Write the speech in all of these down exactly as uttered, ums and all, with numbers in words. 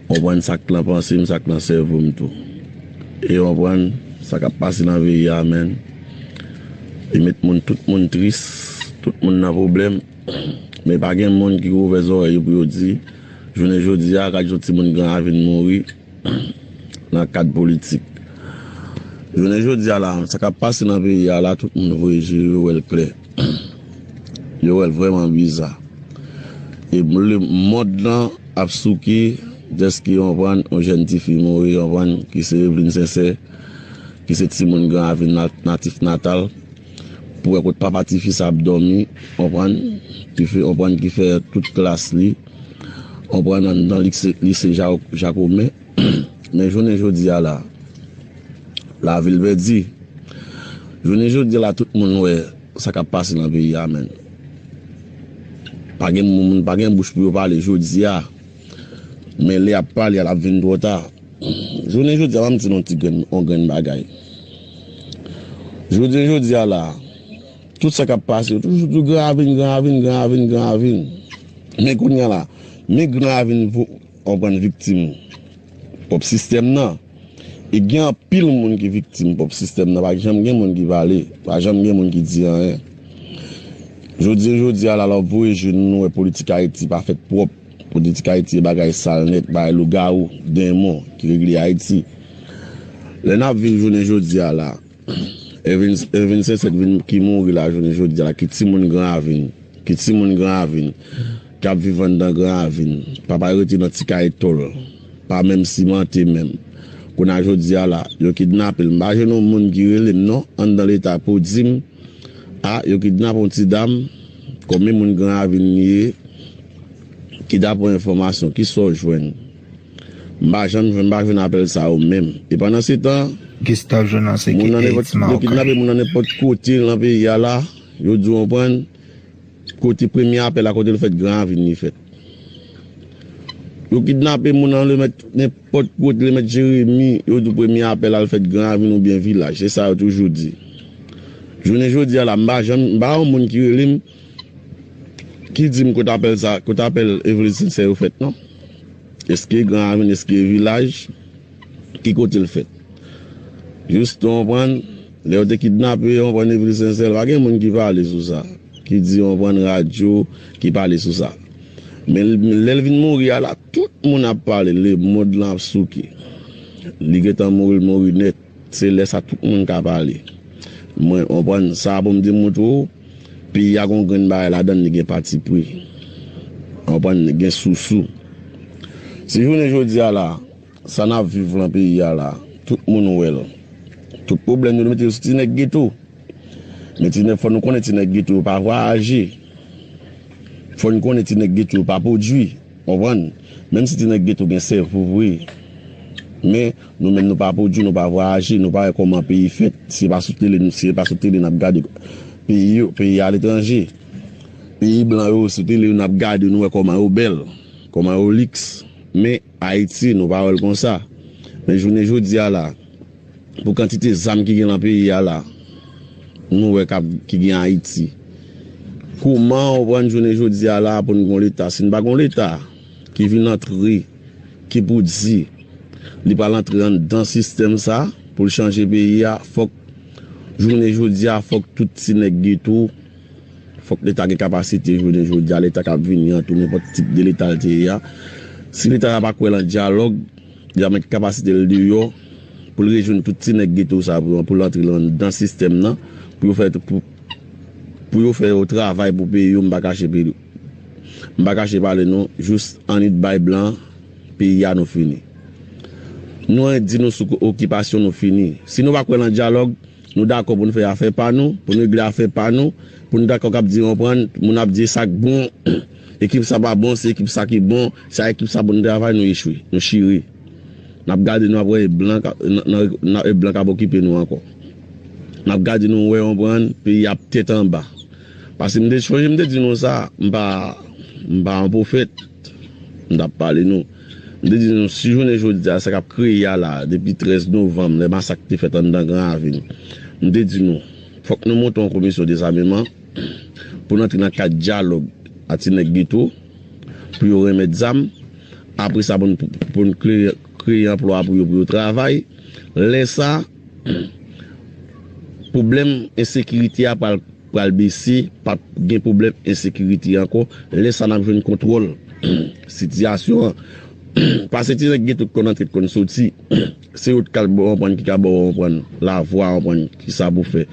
Konprann sa k nan panse m, sa k nan sèvo m tou. E konprann sa k ap pase nan peyi a, menn. Li met moun, tout moun tris, tout moun nan pwoblèm. Men pa gen moun ki ouvè zòrèy yo pou yo di, jounen jodi a, gad yon timoun Gran Ravin mouri nan kad politik. Jounen jodi a la, sa k ap pase nan peyi a la, tout moun voye je yo, yo wè l klè. Yo wè l vrèman biza. E lemonn lan ap souke dèske, konprann, yon jèn tifi mouri, konprann, ki se Eveline Sincère, ki se timoun Gran Ravin na-, natif natal. Pou wè kot papa tifi sa ap dòmi, konprann, ki fè, konprann, ki fè tout klas li, konprann, anndan lise, lise Ja-, Jacomen. Men jounen jodi a la, lavil pèdi. Jounen jodi a la, tout moun wè sa k ap pase nan peyi a, menn. Pa gen moun, pa gen bouch pou yo pale jodi a. Men lè y ap pale a, l ap vin twò ta. Jounen jodi a, ban m di nou yon ti grenn, yon grenn bagay. Jounen jodi a la, tout sa k ap pase, yo toujou di Gran Ravin, Gran Ravin, Gran Ravin, Gran Ravin. Men kounye a la, men Gran Ravin vo-, konprann, viktim pwòp sistèm nan. E gen anpil moun ki viktim pwòp sistèm nan. Pa janm gen moun ki pale. Pa janm gen moun ki di anyen. Jodi, jodi a la, lè w voye je nou, nou wè politik Ayiti pa fèt pwòp. Politik Ayiti e bagay sal nèt, bagay lougawou, denmon ki regle Ayiti. Lè n ap viv jounen jodi a la, Eveline, Eveline Sincère vin, ki mouri la jounen jodi a la, ki timoun Gran Ravin, ki timoun Gran Ravin, k ap viv anndan Gran Ravin. Papa l rete nan ti kay tòl, pa menm simante menm. Kounye a jodi a la, yo kidnape l. M pa jwenn yon moun ki rele m non, anndan leta pou di m, a, yo kidnape yon ti dam, konbyen moun Gran Ravin li ye, ki daprè enfòmasyon, ki sa w jwenn? M pa janm jwenn, m pa jwenn apèl sa yo menm. E pandan se tan, Gustave Jonas, moun nan nenpòt, yo kidnape moun nan nenpòt kote nan peyi a la, yo di w konprann, kote premye apèl la, kote l fèt, Gran Ravin li fèt. Yo kidnape moun nan Lemèt, nenpòt kote Lemèt Jeremi, yo di w premye apèl la l fèt Gran Ravin oubyen Vilaj. Se sa yo toujou di. Jounen jodi a la, m pa janm, m pa yon moun ki rele m, ki di m kote apèl sa, kote apèl Eveline Sincère yo fèt non. Èske Gran Ravin, èske Vilaj, ki kote l fèt? Jis, ou konprann, lè yo te kidnape, ou konprann, Eveline Sincère, pa gen moun ki pale sou sa, ki di, ou konprann, radyo, ki pale sou sa. Men l-, lè l vin mouri a la, tout moun ap pale, lemonn lan ap souke. Li gentan mouri, l mouri nèt. Se lè sa tout moun ka pale. Mwen, ou konprann, sa pou m te montre w, peyi a gon grenn bagay ladan l, li gen patipri. Ou konprann, li gen sousou. Si jounen jodi a la, sa n ap viv lan peyi a la, tout moun wè l. Tout pwoblèm yo, nou mete yo sou ti nèg geto. Men ti nèg, fò nou konnen ti nèg geto yo pa vwayaje. Fò n konnen ti nèg geto yo pa pwodui. Konprann? Menm si ti nèg geto gen sèvo vre. Men, nou menm nou pa pwodui, nou pa vwayaje, nou pa wè kòman peyi fèt. Si se pa sou tele, nou, si se pa sou tele n ap gade peyi yo, peyi aletranje. Peyi blan yo, sou tele yo n ap gade, nou wè kòman yo bèl, kòman yo liks. Men, Ayiti, nou pa wè l konsa. Men jounen jodi a la, pou kantite zam ki gen lan peyi a la, nou wè k ap, ki gen Ayiti. Kòman ou pran jounen jodi a la pou n gon leta? Si n pa gon leta ki vin antre, ki pou di li pral antre anndan sistèm sa pou l chanje peyi a, fòk jounen jodi a, fòk tout ti nèg geto, fòk leta gen kapasite jounen jodi a, leta k ap vini an tou, nenpòt tip de leta l te ye a. Si leta sa pa kwè lan dyalòg, li pa met kapasite l deyò pou l rejwenn tout ti nèg geto sa pou, pou l antre anndan sistèm nan, pou yo fè, pou, pou yo fè yo travay pou peyi yo, m pa kache peyi. M pa kache pale nou, jis annik bay blan, peyi a nou fini. Nou annik di nou sou okipasyon nou fini. Si nou pa kwè lan dyalòg, nou dakò pou n fè afè pa nou, pou n regle afè pa nou, pou n dakò k ap di, konprann, moun ap di sa k bon, ekip sa pa bon, se ekip sa ki bon, se a ekip sa pou n travay, nou echwe, nou chire. N ap gade, nou ap wè e blan k ap, n, n, n ap, e blan k ap okipe nou ankò. N ap gade, nou wè, konprann, peyi ap tèt anba. Paske m te sonje, m te di nou sa, m pa, m pa yon pwofèt. M t ap pale nou. M te di nou, si jounen jodi a, sa k ap kreye a la, depi trèz novanm, lè masak te fèt anndan Gran Ravin, m te di nou, fòk nou monte yon komisyon dezameman pou n antre nan kad dyalòg a ti nèg geto, pou yo remèt zam, Apre sa, pou n, pou n kreye, kreye anplwa pou yo, pou yo travay. Lè sa, pwoblèm ensekirite a pral, pral bese, p ap gen pwoblèm ensekirite ankò. Lè sa, n ap jwenn kontwòl sitiyasyon an. Paske ti nèg geto k konn antre, k konn soti. Se yo k ka ba w konprann, ki ka ba w konprann lavwa, konprann kisa pou fè,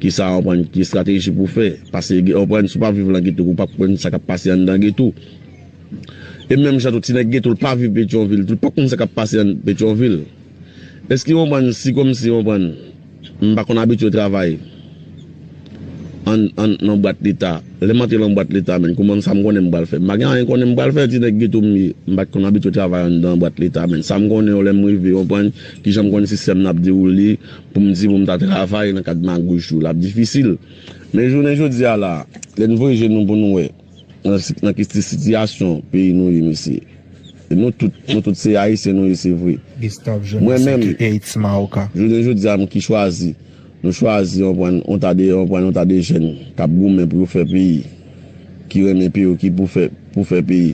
kisa konprann, ki estrateji pou fè. Paske gen, konprann, si w pa viv nan geto, ou p ap konn sa k ap pase anndan geto. E menm jan tou, ti nèg geto, l pa viv Petyonvil, tou l pa konn sa k ap pase ann Petyonvil. Èske w konprann, si kòmsi, w konprann, m pa konn abitye travay ann, ann, nan bwat leta. Lè m antre nan bwat leta, menn, kòman, sa m konnen m pral fè? M pa gen anyen konnen m pral fè, ti nèg geto m ye. M pa t konn abitye travay anndan bwat leta, menn. Sa m konnen yo, lè m rive, w konprann, kijan m konnen sistèm nan ap dewoule, pou m di pou m ta travay nan kad magouj tou, l ap difisil. Men jounen jodi a la, lè n voye je nou pou nou wè, nan, nan ki sitiyasyon peyi nou ye, mesye. E nou tout, nou tout se Ayisyen nou ye, se vre. Mwen menm, jounen jodi a, m ki chwazi, nou chwazi, w konprann, yon ta de, w konprann, yon ta de jèn k ap goumen pou yo fè peyi, ki renmen peyi, ki pou fè, pou fè peyi,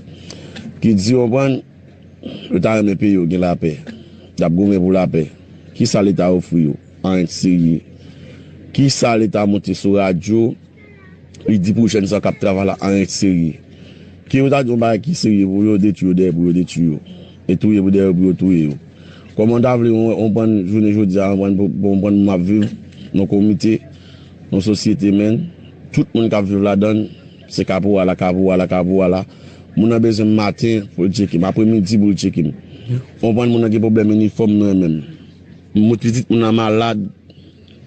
ki di, w konprann, yo ta renmen peyi yo gen lapè, y ap goumen pou lapè. Kisa Leta ofri yo? Anyen de serye. Kisa Leta monte sou radyo, li di pou jèn sa k ap travay la, anyen de serye? Ke yo ta di yon bagay ki serye pou yo, detwi yo dèyè pou yo detwi yo. E touye pou dèyè pou yo touye yo. Kòman w ta vle yon, yon bann jounen jodi a, yon bann pou, pou yon bann moun ap viv nan komite, nan sosyete, menn, tout moun k ap viv ladan l, se kapou a la, kapou a la, kapou a la. Moun nan bezwen m maten pou l tcheke m, apremidi pou l tcheke m. Yon bann moun nan gen pwoblèm inifòm mwen menm. M mout pitit moun nan malad,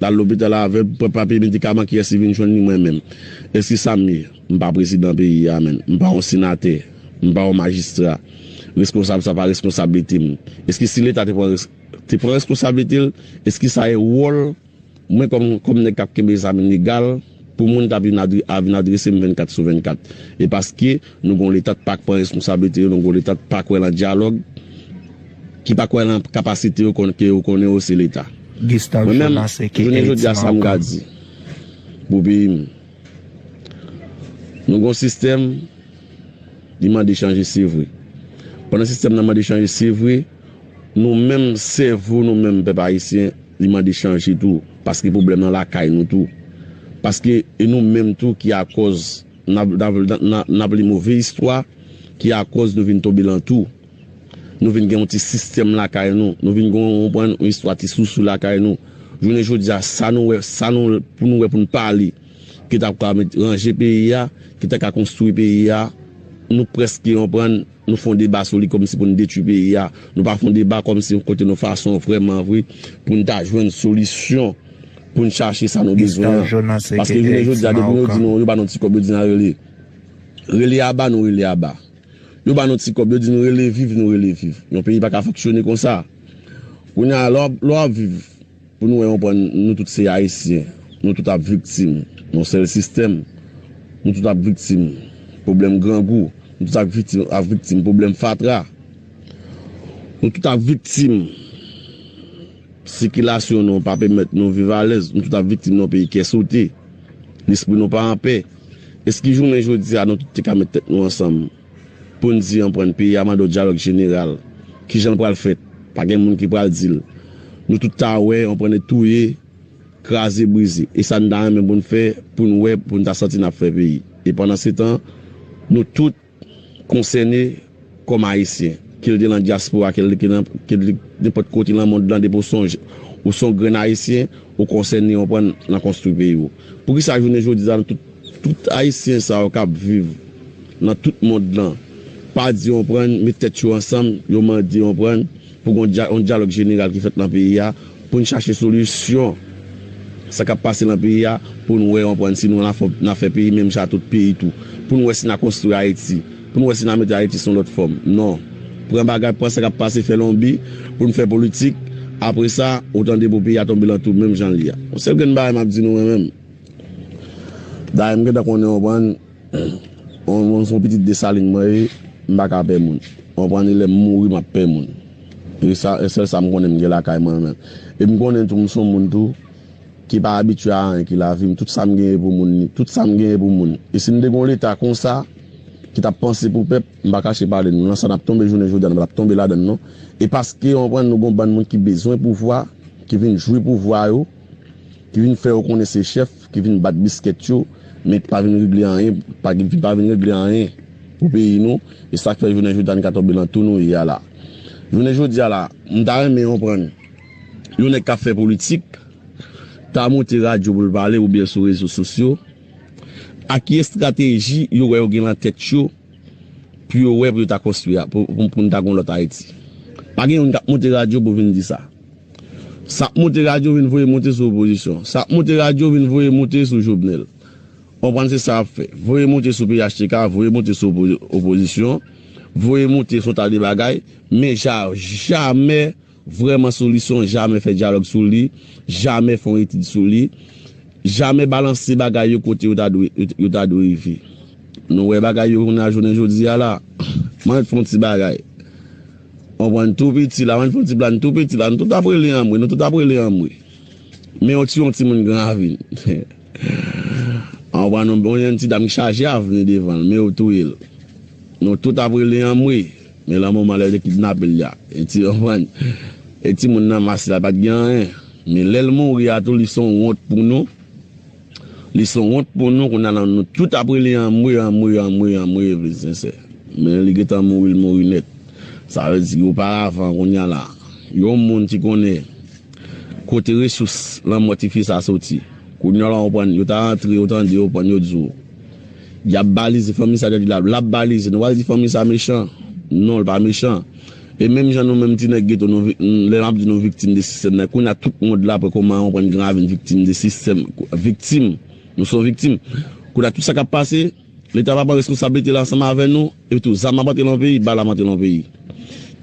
l al lopital avè l, pran papye medikaman, kiyès ki vin jwenn li? Mwen menm. Èske sa m ye? M pa prezidan peyi a, menn. M pa yon senatè. M pa yon majistra. Reskonsab sa pa reskonsablite m. Èske si Leta te pran res-, te pran reskonsablite l, èske sa e wòl mwen kòm, kòm nèg k ap kenbe zam ilegal, pou moun ta vin adre-, a vin adrese m vennkat sou vennkat? E paske nou gon Leta k pa pran reskonsablite yo, nou gon Leta k pa kwè nan dyalòg, ki pa kwè nan kapasite yo, konn, ke yo konnen yo se Leta. Mwen menm, jounen jodi a, sa m ka di pou peyi m. Nou gon sistèm, li mande chanje, se vre. Pandan sistèm nan mande chanje, se vre, nou menm sèvo, nou menm pèp ayisyen, li mande chanje tou. Paske pwoblèm nan lakay nou tou. Paske e nou menm tou ki akòz n ap, n ap, n ap, n ap li move istwa, ki akòz nou vin tonbe lan tou. Nou vin gen yon ti sistèm lakay nou. Nou vin gen yon, yon istwa ti sousou lakay nou. Jounen jodi a, sa nou wè, sa nou, pou nou wè, pou n pale, ki ta ka met, ranje peyi a, ki ta ka konstwi peyi a, nou prèske, w konprann, nou fè yon deba sou li kòmsi pou n detwi peyi a. Nou pa fè yon deba kòmsi yon kote nou fason vrèman vre pou n ta jwenn solisyon, pou n chache sa nou bezwen an. Paske jounen jodi a, depi yo di nou, yo ba nou ti kòb, yo di n al rele. Rele aba, nou rele aba. Yo ba nou ti kòb, yo di nou rele viv, nou rele viv. Yon peyi pa ka fonksyone konsa. Kounye a, lè w ap, lè w ap viv, pou nou wè, w konprann, nou tout se Ayisyen. Nou tout ap viktim yon sèl sistèm. Nou tout ap viktim pwoblèm grangou. Nou tout ap viktim, ap viktim pwoblèm fatra. Nou tout ap viktim sikilasyon nou pa pèmèt nou viv alèz. Nou tout ap viktim nan yon peyi kè sote. Lespri nou pa anpè. Èske jounen jodi a, nou tout te ka met tèt nou ansanm pou n di, w konprann, peyi a mande yon dyalòg jeneral? Kijan l pral fèt? Pa gen moun ki pral di l. Nou tout ta wè, w konprann, e touye, kraze, brize. E sa n ta renmen pou n fè, pou n wè, pou n ta santi n ap fè peyi. E pandansetan, nou tout konsène kòm Ayisyen, ke l te nan dyaspora, ke l te nan, ke l te nenpòt kote nan mond lan, depi w sonje, ou se yon grenn Ayisyen, ou konsène, w konprann, nan konstwi peyi w. Poukisa jounen jodi a, nou tout, tout Ayisyen sa yo k ap viv nan tout mond lan, pa di, w konprann, met tèt yo ansanm, yo mande, w konprann, pou gen yon dya-, yon dyalòg jeneral ki fèt nan peyi a, pou n chache solisyon sa k ap pase nan peyi a, pou n wè, w konprann, si nou n a fè, n a fè peyi menm jan ak tout peyi tou, pou n wè si n a konstwi Ayiti, pou n wè si n a mete Ayiti sou yon lòt fòm. Non. Pran bagay, pran sa k ap pase, fè lonbi, pou n fè politik. Apre sa, ou tande pou peyi a tonbe lan tou, menm jan l ye a. Yon sèl grenn bagay m ap di nou, mwen menm. Dayè, m gentan konnen, w konprann, yon, yon, se yon pitit Desalin mwen ye, m pa ka pè moun. W konprann, e lè m mouri, m ap pè moun. E sa, e sèl sa m konnen m gen lakay mwen menm. E m konnen tou, m se yon moun tou, ki pa abitye a anyen ki lavi m. Tout sa m genyen pou moun li. Tout sa m genyen pou moun. E si m te gen yon Leta konsa, ki t ap panse pou pèp, m pa kache pale nou. Nan sa n ap tonbe jounen jodi a, nou pa t ap tonbe ladan l non. E paske, w konprann, nou gon bann moun ki bezwen pouvwa, ki vin jwi pouvwa yo, ki vin fè yo konnen se chèf, ki vin bat biskèt yo, men ki pa vin regle anyen, pa, ki pa vin regle anyen pou peyi nou. E sa k fè jounen jodi a n ka tonbe nan tou nou ye a la. Jounen jodi a la, m ta renmen konprann yon nèg k ap fè politik, ta monte radyo pou l pale oubyen sou rezo sosyo, a ki estrateji yo wè yo gen nan tèt yo pou yo wè pou yo ta konstwi a, pou, pou, pou n ta gon lòt Ayiti. Pa gen youn k ap monte radyo pou vin di sa. Sa ap monte radyo vin voye monte sou opozisyon. Sa ap monte radyo vin voye monte sou Jovenel. Konprann se sa ap fè. Voye monte sou P H T K, voye monte sou opo-, opozisyon, voye monte sou ta de bagay, men ja, jamè vrèman sou li, san jamè fè dyalòg sou li, jamè fè yon etid sou li, jamè balanse bagay yo kote yo ta dwe, yo, yo ta dwe rive. Nou wè bagay yo kounye a jounen jodi a la. Mwen fè yon ti bagay. Konprann tou piti la, mwen fè yon ti blag tou piti la, nou tout ap rele anmwe, nou tout ap rele anmwe. Men yon ti, yon timoun Gran Ravin. Konprann, yon, yon ti dam ki chaje avni devan l, men yo touye l. Nou tout ap rele anmwe. Men lan moman lè yo te kidnape l la. E ti, konprann, e timoun nan mas la pa t gen anyen. Men lè l mouri a tou, li se yon wont pou nou. Li se yon wont pou nou, kounye a la, nou tout ap rele anmwe, anmwe, anmwe, anmwe, vle sensè. Men li gentan mouri, l mouri nèt. Sa vle di, oparavan, kounye a la, yon moun ki konnen kote resous lanmò tifi sa soti. Kounye a la, w konprann, yo ta antre, yo tande, w konprann, yo di w, y ap balize fanmi sa, y ap di l ap, l ap balize. Nou pral di fanmi sa mechan? Non, l pa mechan. E menm jan nou menm ti nèg geto, nou vi-, lè n ap di nou viktim de sistèm nan, kounye a tout mond la pran kòman w konprann Gran Ravin viktim de sistèm, viktim. Nou se yon viktim. Kounye a tout sa k ap pase, Leta pa pran responsablite l ansanm avè nou, epi tou zam ap antre nan peyi, bal ap antre nan peyi.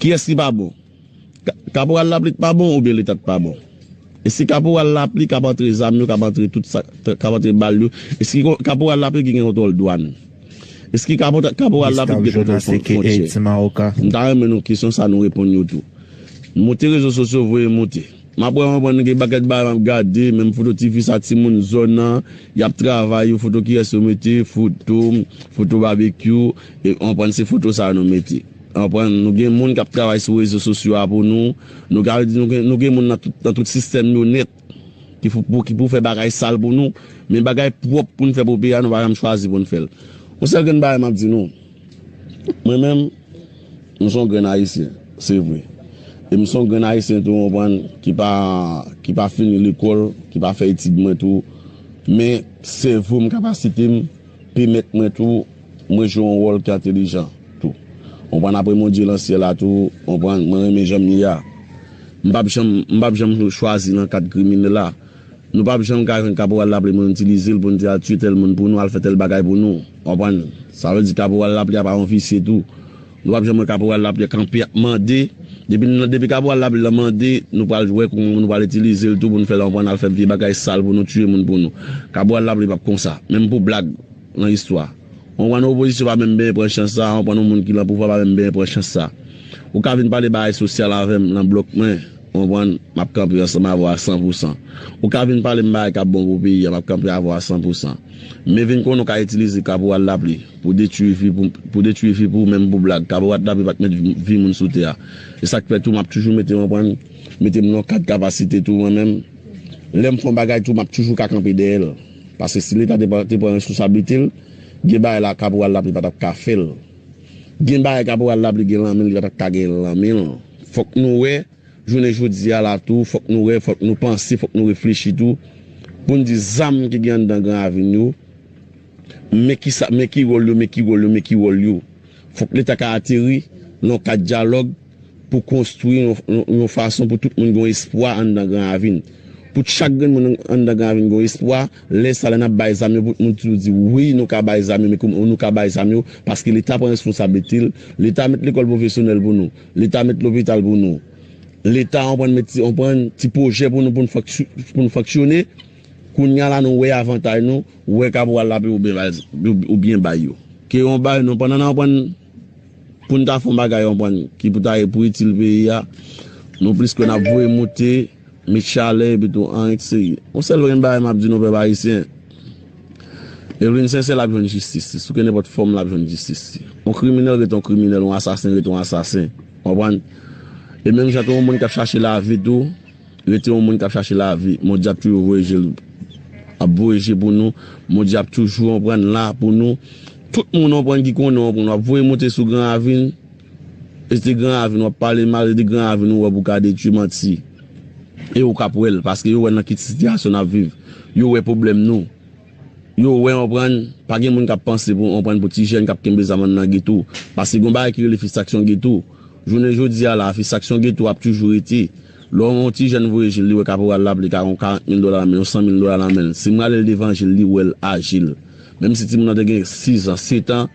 Kiyès ki pa bon? Ka-, Kaporal Lapli t pa bon oubyen Leta t pa bon? Èske Kaporal Lapli k ap antre zam yo, k ap antre tout sa, k ap antre bal yo? Èske ko-, Kaporal Lapli ki gen kontwòl dwàn? Èske Kapo-, Kaporal Lapli ki gen kontwòl fwon-, fwontyè? M ta renmen nou kesyon sa nou reponn yo tou. Monte rezo sosyo, voye monte. M ap wè, m ap wè, gen pakèt bagay m ap gade, menm foto tifi sa, timoun zòn nan, y ap travay, yo foto kiyès yo mete, foto, foto babekyou, e, w konprann, se foto sa a nou mete. W konprann, nou gen moun k ap travay sou rezo sosyo a pou nou, nou ka di nou gen, nou gen moun nan tout, nan tout sistèm yo nèt, ki pou, pou, ki pou fè bagay sal pou nou, men bagay pwòp pou n fè pou peyi a, nou pa janm chwazi pou n fè l. Yon sèl grenn bagay m ap di nou, mwen menm, m se yon grenn Ayisyen, se vre. E m se yon grenn Ayisyen tou, w konprann, ki pa, ki pa fini lekòl, ki pa fè etid mwen tou. Men sèvo m, kapasite m, pèmèt mwen tou, mwen jwe yon wòl ki entèlijan tou. W konprann, apre Bondye nan syèl la tou, w konprann, mwen renmen jan m ye a. M p ap janm, m p ap janm chwazi nan kad kriminèl la. Nou p ap janm ka jwenn Kaporal Lapli pou n itilize l, pou n te al tiye tèl moun pou nou, al fè tèl bagay pou nou. W konprann? Sa vle di Kaporal Lapli a pa yon visye tou. Nou p ap janm wè Kaporal Lapli kanpe ap mande. Depi, depi Kaporal Lapli la mande, nou pral wè kouman nou pral itilize l tou pou n fè l konprann al fè vye bagay sal pou nou, tiye moun pou nou. Kaporal Lapli p ap konsa. Menm pou blag nan istwa. Ou konprann, opozisyon pa menm benyen pran chans sa, ou konprann, yon moun ki lan pouvwa pa menm benyen pran chans sa. Ou ka vin pale bagay sosyal avè m nan blòk mwen, ou konprann, m ap kanpe ansanm avè w a san pou san. Ou ka vin pale m bagay k ap bon pou peyi a, m ap kanpe avè w a san pou san. Men vin konnen w ka itilize Kaporal Lapli pou detwi vi pou, pou detwi vi pou ou menm pou blag. Kaporal Lapli pa t met vi moun sou tè a. E sa k fè tou m ap toujou mete, ou konprann, mete m nan kad kapasite tou mwen menm. Lè m fè yon bagay tou, m ap toujou ka kanpe dèyè l. Paske si Leta te pran, te pran responsablite l, gen bagay la Kaporal Lapli pa t ap ka fè l. Gen bagay Kaporal Lapli gen lan men l, li pa t ap ka gen lan men l. Fòk nou wè, jounen jodi a la tou, fòk nou wè, fòk nou panse, fòk nou reflechi tou, pou n di zam ki gen anndan Gran Ravin yo, men ki sa, men ki wòl yo, men ki wòl yo, men ki wòl yo. Fòk Leta ka ateri nan yon kad dyalòg pou konstwi yon, yon, yon fason pou tout moun gen espwa anndan Gran Ravin. Pou chak grenn moun anndan Gran Ravin gen espwa, lè sa, lè n ap bay zam yo, pou moun toujou di, wi, nou ka bay zam yo, men kòman nou ka bay zam yo, paske Leta pran responsablite l, Leta met lekòl pwofesyonèl pou nou, Leta met lopital pou nou, Leta, ou konprann, met ti, ou konprann, ti pwojè pou nou, pou n fonksy-, pou n fonksyone. Kounye a la, nou wè avantay nou, wè Kaporal Lapli oubyen bay, oubyen bay yo. Ke yon bay nou, pandan n ap pran, pou n ta fè yon bagay, ou konprann, ki pou ta, pou itil peyi a, nou plis ke n ap voye moute, met chalè, epi tou, anyen k serye. Yon sèl grenn bagay m ap di nou, pèp ayisyen. Evelyn Sensè, l ap jwenn jistis li. Sou kenenpòt fòm, l ap jwenn jistis li. Yon kriminèl rete yon kriminèl, yon asasen rete yon asasen. Konprann? E menm jan tou, yon moun k ap chache lavi tou, rete yon moun k ap chache lavi. Bondye ap toujou voye je l, ap voye je pou nou. Bondye ap toujou, konprann, la pou nou. Tout moun, konprann, ki konnen, konprann, w ap voye monte sou Gran Ravin. E se te Gran Ravin, w ap pale mal, se te Gran Ravin ou wè pou ka detwi, manti. E ou k ap wè l, paske yo wè nan ki sitiyasyon n ap viv. Yo wè pwoblèm nou. Yo wè, konprann, pa gen moun k ap panse pou, konprann, pou ti jèn k ap kenbe zam nan geto. Paske gen yon bagay ki rele fristrasyon geto. Jounen jodi a la, fristrasyon geto ap toujou rete. Lè yon ti jèn voye je l, li wè kaporal la, li ka yon karant mil dola nan men l, yon san mil dola nan men l. Si m rale l devan je l, li wè l aji l. Menm si timoun nan te gen sis an, sèt an,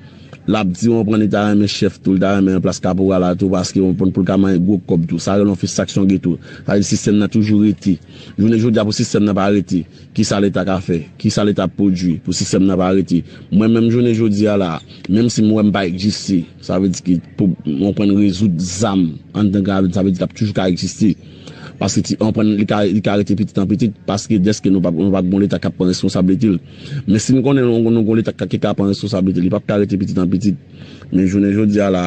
l ap di, konprann, li ta renmen chèf tou, li ta renmen plas kaporal la tou, paske, konprann, pou l ka manyen gwo kòb tou. Sa rele yon fristrasyon geto. Sa vle di sistèm nan toujou rete. Jounen jodi a, pou sistèm nan pa rete, kisa Leta ka fè? Kisa Leta ap pwodui pou sistèm nan pa rete? Mwen menm jounen jodi a la, menm si m wè m pa egziste, sa vle di ke pou mwen pran rezoud zam anndan Gravin, sa vle di l ap toujou ka egziste. Paske ti, mwen pran, li ka, li ka rete pitit an pitit, paske dèske nou pa, nou pa gon Leta k ap pran responsablite l. Men si n konnen nou, nou gon Leta k, ki ka pran responsablite l, li p ap ka rete pitit an pitit. Men jounen jodi a la,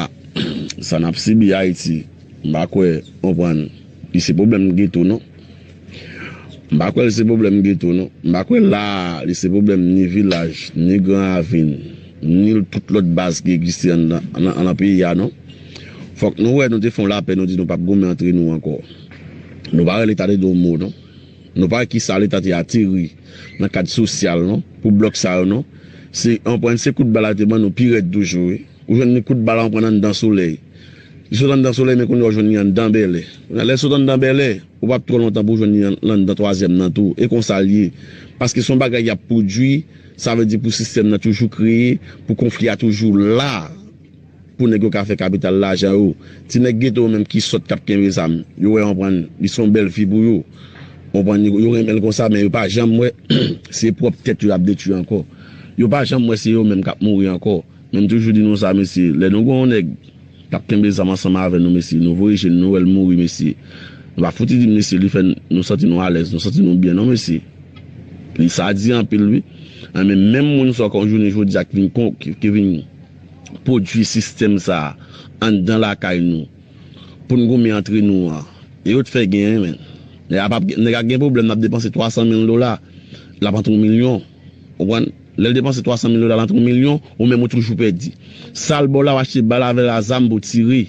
sa n ap sibi Ayiti, m pa kwè, konprann, li se pwoblèm geto non. M pa kwè l se pwoblèm geto non. M pa kwè la a li se pwoblèm ni vilaj, ni Gran Ravin, ni tout lòt baz ki egziste anndan, nan, nan peyi a non. Fòk nou wè nou te fè yon lapè, nou di nou p ap goumen antre nou ankò. Nou pa rele Leta te di yon mo non. Nou pa wè kisa Leta te ateri nan kad sosyal non, pou blòk sa yo non. Se, konprann, se kout bal la te ban nou pi rèd toujou wi. Ou jwenn ni kout bal an pran anndan Solèy. Li sot anndan Solèy, men kounye a w jwenn li anndan Bèlè. Kounye a, lè l sot anndan Bèlè, ou p ap twò lontan pou w jwenn li an-, anndan twazyèm nan tou. E konsa l ye. Paske se yon bagay y ap pwodui, sa vle di pou sistèm nan toujou kreye, pou konfli a toujou la, pou nèg yo ka fè kapital lajan yo. Ti nèg geto yo menm ki sòt k ap kenbe zam, yo wè, konprann, li se yon bèl vi pou yo. Konprann, yo, yo renmen l konsa, men yo pa janm wè se pwòp tèt yo y ap detwi ankò. Yo pa janm wè se yo menm k ap mouri ankò. Men m toujou di nou sa, mesye, lè nou gen yon nèg k ap kenbe zam ansanm avè nou, mesye, nou voye je l, nou wè l mouri, mesye. Nou pa fouti di, mesye, li fè n-, nou santi nou alèz, nou santi nou byen, non, mesye. Li, sa di anpil, wi. An, men menm moun sa w kon jounen jodi a k vin kon, ki, ki vin pwodui sistèm sa a anndan lakay nou, pou n goumen antre nou an. E yo t fè genyen, men. Nèg a p ap, nèg a gen pwoblèm, l ap depanse twa san mil dola, l ap antre yon milyon. Ou konprann? Lè l depanse twa san mil dola, l antre yon milyon, ou menm ou toujou pèdi. Sa l ba w la, w achte bal avè l a zam pou w tire.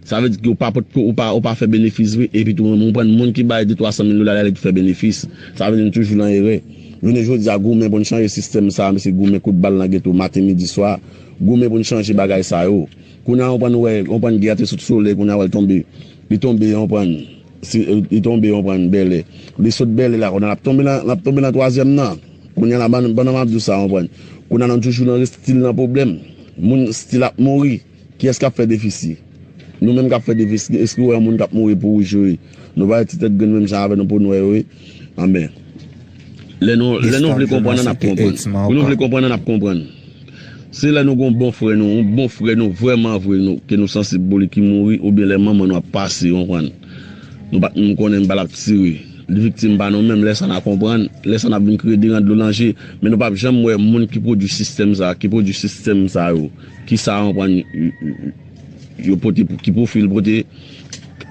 Sa vle di ke ou pa pot, ou pa, ou pa fè benefis vre, epi tou, ou konprann, moun ki bay de twa san mil dola la, li tou fè benefis. Sa vle di nou toujou nan erè. Jounen jodi a, goumen pou n chanje sistèm sa a, mesye, goumen kout bal nan geto, maten, midi, swa. Goumen pou n chanje bagay sa yo. Kounye a, ou konprann, wè, ou konprann, gè a te sot Solèy, kounye a, wè l tonbe. Li tonbe, ou konprann, si, li tonbe, ou konprann, Bèlè. Li sot Bèlè la, kounye a, l ap tonbe nan, l ap tonbe nan twazyèm nan. Kounye a la, ban-, pandan m ap di w sa, ou konprann. Kounye a, nou toujou nan, still nan pwoblèm. Moun still ap mouri. Kiyès k ap fè defisi? Nou menm k ap fè defisi, èske w wè yon moun k ap mouri pou wouj yo ye? Nou pa wè ti tèt grenn menm jan avè nou po nwè yo ye? Anben, lè nou, lè nou vle konprann, n ap konprann. Pou nou vle konprann, n ap konprann. Se lè nou gon bon frè nou, yon bon frè nou, vrèman vre nou, ke nou sansib pou li ki mouri, oubyen lè manman nou ap pase, ou konprann. Nou pa t menm konnen bal ap tire. Li viktim pa nou menm, lè sa n a konprann, lè sa n ap vin kriye de rant dlo nan je. Men nou p ap janm wè moun ki pwodui sistèm sa, ki pwodui sistèm sa yo. Kisa, ou konprann, yo pote pou, ki pwofil pote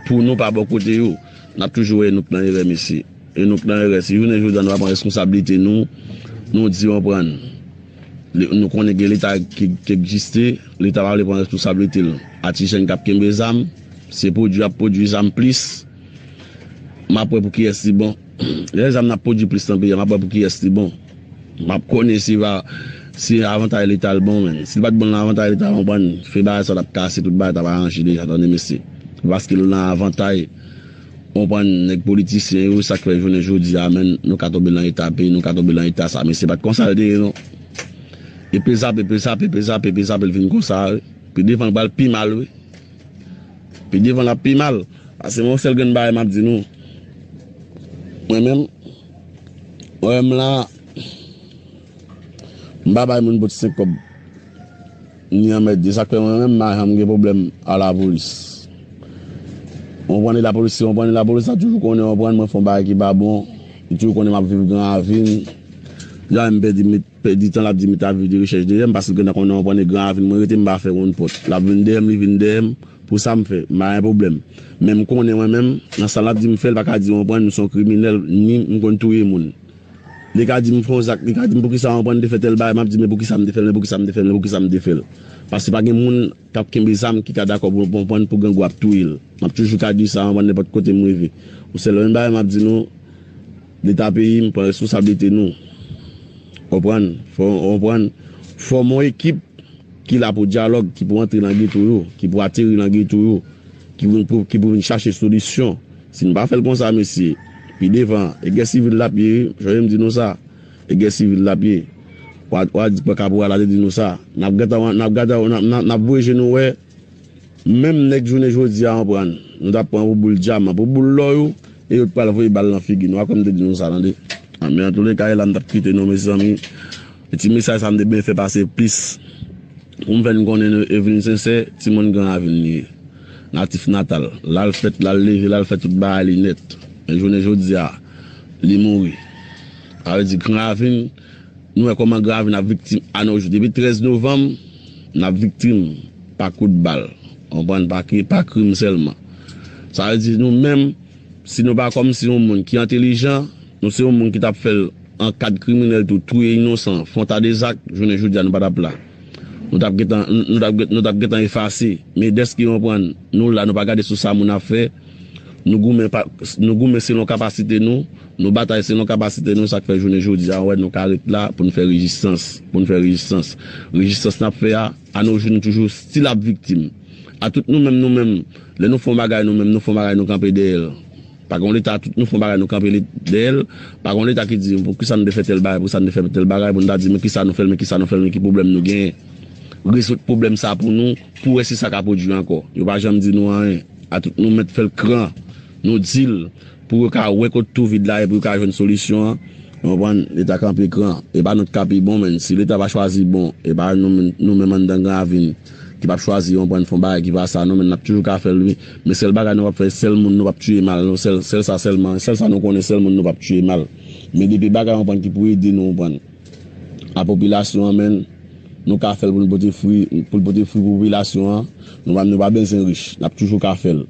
pou nou pa bò kote yo. N ap toujou wè nou k nan erè, mesye. E nou k nan erè. Si jounen jodi a nou pa pran responsablite nou, nou di, ou konprann, li, nou konnen gen Leta ki, ki egziste, Leta pa vle pran responsablite l. A ti jèn k ap kenbe zam, se pwodui ap pwodui zam plis. M ap wè pou kiyès li bon. Lè zam nan ap pwodui plis nan peyi a, m ap wè pou kiyès li bon. M ap konnen si va, si avantay Leta l bon, men. Si l pa t bon nan avantay Leta, ou konprann, fè bagay sa l ap kase, tout bagay t ap aranje deja, tande, mesye. Paske l nan avantay, ou konprann, nèg politisyen yo, sa k fè jounen jodi a, men, nou ka tonbe nan eta peyi, nou ka tonbe nan eta sa, mesye, pa t konsa l te ye, non. E pe zape, pe zape, pe zape, pe zape, l vin konsa, wi. Pi devan l pral pi mal, wi. Pi devan l ap pi mal. Paske mwen, yon sèl grenn bagay m ap di nou. Mwen menm, mwen menm la, m pa bay moun pot senk kòb. Ni anmède. Sa k fè mwen menm, m pa janm gen pwoblèm a lapolis. Ou konprann, e lapolis, si ou konprann, e lapolis la toujou konnen, ou konprann, mwen fè yon bagay ki pa bon. Li toujou konnen m ap viv Gran Ravin. Jan m pèdi, met, pèdi tan l ap di m ta vide rechèch dèyè m, paske l gentan konnen, konprann, e Gran Ravin mwen rete, m pa fè wonn pòt. L ap vin dèyè m, li vin dèyè m, pou sa m fè, m pa gen pwoblèm. Men m konnen mwen menm, nan sa l ap di m fè, l pa ka di, konprann, m se yon kriminèl, ni m konn touye moun. Li ka di m fè yon zak, li ka di m poukisa, konprann, m te fè tèl bagay, m ap di men poukisa m te fè l, men poukisa m te fè l, men poukisa m te fè l. Paske pa gen moun k ap kenbe zam ki ka dakò pou, pou, pou, pou grangou ap touye l. M ap toujou ka di sa, konprann, nenpòt kote m rive. Yon sèl yon bagay m ap di nou, Leta peyi m pran responsablite nou. Konprann? Fò, konprann? Fòme yon ekip ki la pou dyalòg, ki pou antre nan geto yo, ki pou ateri nan geto yo, ki pou, pou, ki pou vin chache solisyon. Si n pa fè l konsa, mesye, pi devan, e gè sivil l ap ye, wi, jan m di nou sa, e gè sivil l ap ye. W a, w a di pran kaporal la te di nou sa. N ap gentan, n ap gentan, n ap, n ap, n ap voye je nou wè. Menm nèg jounen jodi a, konprann, nou t ap pran pou boul dyaman, pou boul lò yo, e yo t pral voye bal nan figi nou. A, kòm m te di nou sa, tande. A, men antouleka, e la m t ap kite nou, mezanmi. E ti mesaj sa m te byen fè pase plis. Pou m fè n konnen nou, Evelyn Sensè, timoun Gran Ravin li ye. Natif natal. L al fèt, l al leve, l al fè tout bagay li nèt. Men jounen jodi a, li mouri. Sa vle di Gran Ravin, nou wè kòman Gran Ravin ap viktim anojou. Depi trèz novanm, n ap viktim pa kout bal. Konprann? Pa ki, pa krim sèlman. Sa vle di nou menm, si nou pa kòm si yon moun ki entelijan, nou se yon moun ki t ap fè l an kad kriminèl tou, touye inosan, fè yon ta de zak, jounen jodi a nou pa t ap la. Nou t ap gentan, nou t ap, nou t ap gentan efase. Men dèske, konprann, nou la, nou pa gade sou sa moun ap fè. Nou goumen pa, nou goumen selon kapasite nou, nou batay selon kapasite nou, sa k fè jounen jodi a, wè, nou ka ret la pou n fè rezistans, pou n fè rezistans. Rezistans n ap fè a, anojou nou toujou still ap viktim. A tout nou menm, nou menm, lè nou fè yon bagay nou menm, nou fè yon bagay nou kanpe dèyè l. Pa gen yon leta, tout nou fè yon bagay nou kanpe li, dèyè l. Pa gen yon leta ki di, poukisa nou te fè tèl bagay, poukisa nou te fè tèl bagay, pou nou ta di, men kisa nou fè l, men kisa nou fè l, men ki pwoblèm nou genyen. Rezoud pwoblèm sa pou nou, pou wè si sa ka pwodui ankò. Yo pa janm di nou anyen. A tout nou mèt fè l kran. Nou di l pou yo ka wè kot twou vid la ye, pou yo ka jwenn solisyon an. Ou konprann? Leta kanpe kran. E pa nou k ka pi bon, men si leta pa chwazi bon, e pa nou, nou menm anndan Gran Ravin ki p ap chwazi, ou konprann, fè yon bagay ki pa sa, non, men n ap toujou ka fè l, wi. Men sèl bagay nou p ap fè, sèl moun nou p ap tiye mal, non, sèl, sèl sa sèlman, sèl sa nou konnen, sèl moun nou p ap tiye mal. Men depi bagay, ou konprann, ki pou ede nou, ou konprann, a popilasyon an, men, nou ka fè l pou n pote fwi, pou n pote fwi pou popilasyon an. Nou pa, nou pa bezwen rich. N ap toujou ka fè l.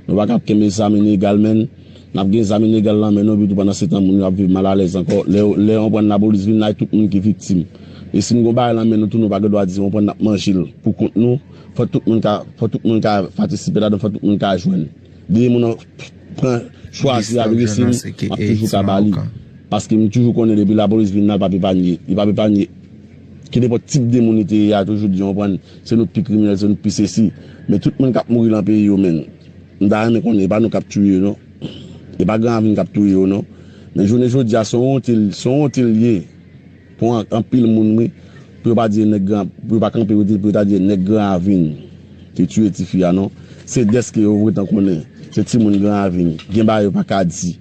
Nou pa ka ap kenbe zam ilegal, men. N ap gen zam ilegal nan men nou, epi tou pandan se tan moun yo ap viv malalèz ankò. Lè, lè, ou konprann, lapolis vin la, e tout moun ki viktim. E si n gon bagay nan men nou tou, nou pa gen dwa di, ou konprann, n ap manje l pou kont nou. Fò tout moun ka, fò tout moun ka patisipe ladan, fò tout moun ka jwenn. Depi moun nan pran, chwazi adrese m, m ap toujou ka ba li. Paske m toujou konnen depi lapolis vin la, l p ap epanye. Li p ap epanye. Ki nenpòt tip de moun li te ye a, toujou di, ou konprann, se nou k pi kriminèl, se nou k pi sesi. Men tout moun k ap mouri nan peyi yo, men, m ta renmen konnen, e pa nou k ap touye yo, non. E pa Gran Ravin k ap touye yo, non. Men jounen jodi a, se yon wonte, se yon wonte l ye. Pou an-, anpil moun, wi. Pou yo pa di nèg Gran, pou yo pa kanpe, pou yo ta di nèg Gran Ravin te tiye tifi a, non. Se dèske yo gentan konnen. Se timoun Gran Ravin. Gen bagay yo pa ka di.